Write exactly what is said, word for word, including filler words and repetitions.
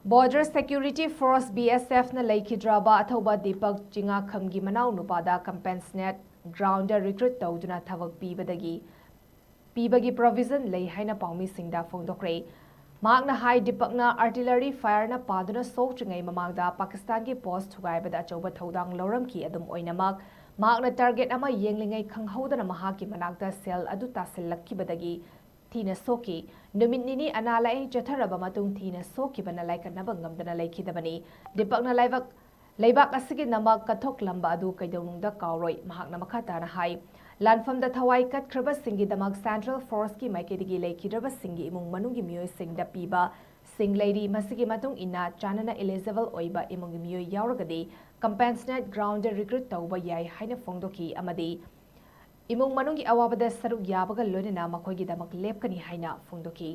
Border Security Force, B S F ꯅ ꯂꯩꯈꯤꯗ꯭ꯔꯕ ꯑꯊꯧꯕ ꯗꯤꯄꯛ ꯆꯤꯉꯥꯈꯝꯒꯤ ꯃꯅꯥꯎ ꯅꯨꯄꯥꯗ ꯀꯝꯄꯦꯟꯁꯅꯦꯠ ꯒ꯭ꯔꯥꯎꯟꯗ ꯔꯤꯀ꯭ꯔꯨꯠ ꯇꯧꯗꯨꯅ ꯊꯕꯛ ꯄꯤꯕꯗꯒꯤ, ꯄꯤꯕꯒꯤ ꯄ꯭ꯔꯣꯚꯤꯖꯟ ꯂꯩ ꯍꯥꯏꯅ ꯄꯥꯎꯃꯤꯁꯤꯡꯗ ꯐꯣꯡꯗꯣꯛꯈ꯭ꯔꯦ꯫ ꯃꯍꯥꯛꯅ ꯍꯥꯏ, ꯗꯤꯄꯛꯅ ꯑꯥꯔꯇꯤꯂꯔꯤ ꯐꯥꯌꯔꯅ ꯄꯥꯗꯨꯅ ꯁꯣꯛꯇ꯭ꯔꯤꯉꯩ ꯃꯃꯥꯡꯗ ꯄꯥꯀꯤꯁꯇꯥꯟꯒꯤ ꯄꯣꯁ ꯊꯨꯒꯥꯏꯕꯗ ꯑꯆꯧꯕ ꯊꯧꯗꯥꯡ ꯂꯧꯔꯝꯈꯤ꯫ ꯑꯗꯨꯝ ꯑꯣꯏꯅꯃꯛ, ꯃꯍꯥꯛꯅ ꯇꯥꯔꯒꯦꯠ ꯑꯃ ꯌꯦꯡꯂꯤꯉꯩ ꯈꯪꯍꯧꯗꯅ ꯃꯍꯥꯛꯀꯤ ꯃꯅꯥꯛꯇ ꯁꯦꯜ ꯑꯗꯨ ꯇꯥꯁꯤꯜꯂꯛꯈꯤꯕꯗꯒꯤ ꯊꯤꯅ ꯁꯣꯛꯈꯤ꯫ ꯅꯨꯃꯤꯠ ꯅꯤꯅꯤ ꯑꯅꯥ ꯂꯥꯌꯦꯡ ꯆꯠꯊꯔꯕ ꯃꯇꯨꯡ ꯊꯤꯅ ꯁꯣꯛꯈꯤꯕꯅ ꯂꯥꯏꯀꯠꯅꯕ ꯉꯝꯗꯅ ꯂꯩꯈꯤꯗꯕꯅꯤ꯫ ꯗꯤꯄꯛꯅ ꯂꯥꯏꯕꯛ, ꯂꯩꯕꯥꯛ ꯑꯁꯤꯒꯤꯗꯃꯛ ꯀꯠꯊꯣꯛꯂꯝꯕ ꯑꯗꯨ ꯀꯩꯗꯧꯅꯨꯡꯗ ꯀꯥꯎꯔꯣꯏ꯫ ꯃꯍꯥꯛꯅ ꯃꯈꯥ ꯇꯥꯅ ꯍꯥꯏ, ꯂꯥꯟꯐꯝꯗ ꯊꯋꯥꯏ ꯀꯠꯈ꯭ꯔꯕꯁꯤꯡꯒꯤꯗꯃꯛ ꯁꯦꯟꯇ꯭ꯔꯦꯜ ꯐꯣꯔꯁꯀꯤ ꯃꯥꯏꯀꯩꯗꯒꯤ ꯂꯩꯈꯤꯗ꯭ꯔꯕꯁꯤꯡꯒꯤ ꯏꯃꯨꯡ ꯃꯅꯨꯡꯒꯤ ꯃꯤꯑꯣꯏꯁꯤꯡꯗ ꯄꯤꯕ ꯁꯤꯡ ꯂꯩꯔꯤ꯫ ꯃꯁꯤꯒꯤ ꯃꯇꯨꯡ ꯏꯟꯅ ꯆꯥꯟꯅꯅ ꯏꯂꯤꯖꯤꯕꯜ ꯑꯣꯏꯕ ꯏꯃꯨꯡꯒꯤ ꯃꯤꯑꯣꯏ ꯌꯥꯎꯔꯒꯗꯤ ꯀꯝꯄꯦꯟꯁꯅꯦꯠ ꯒ꯭ꯔꯥꯎꯟꯗ ꯔꯤꯀ꯭ꯔꯨꯠ ꯇꯧꯕ ꯌꯥꯏ ꯍꯥꯏꯅ ꯐꯣꯡꯗꯣꯛꯈꯤ ꯑꯃꯗꯤ ꯏꯃꯨꯡ ꯃꯅꯨꯡꯒꯤ ꯑꯋꯥꯕꯗ ꯁꯔꯨꯛ ꯌꯥꯕꯒ ꯂꯣꯏꯅꯅ ꯃꯈꯣꯏꯒꯤꯗꯃꯛ ꯂꯦꯞꯀꯅꯤ ꯍꯥꯏꯅ ꯐꯣꯡꯗꯣꯛꯈꯤ꯫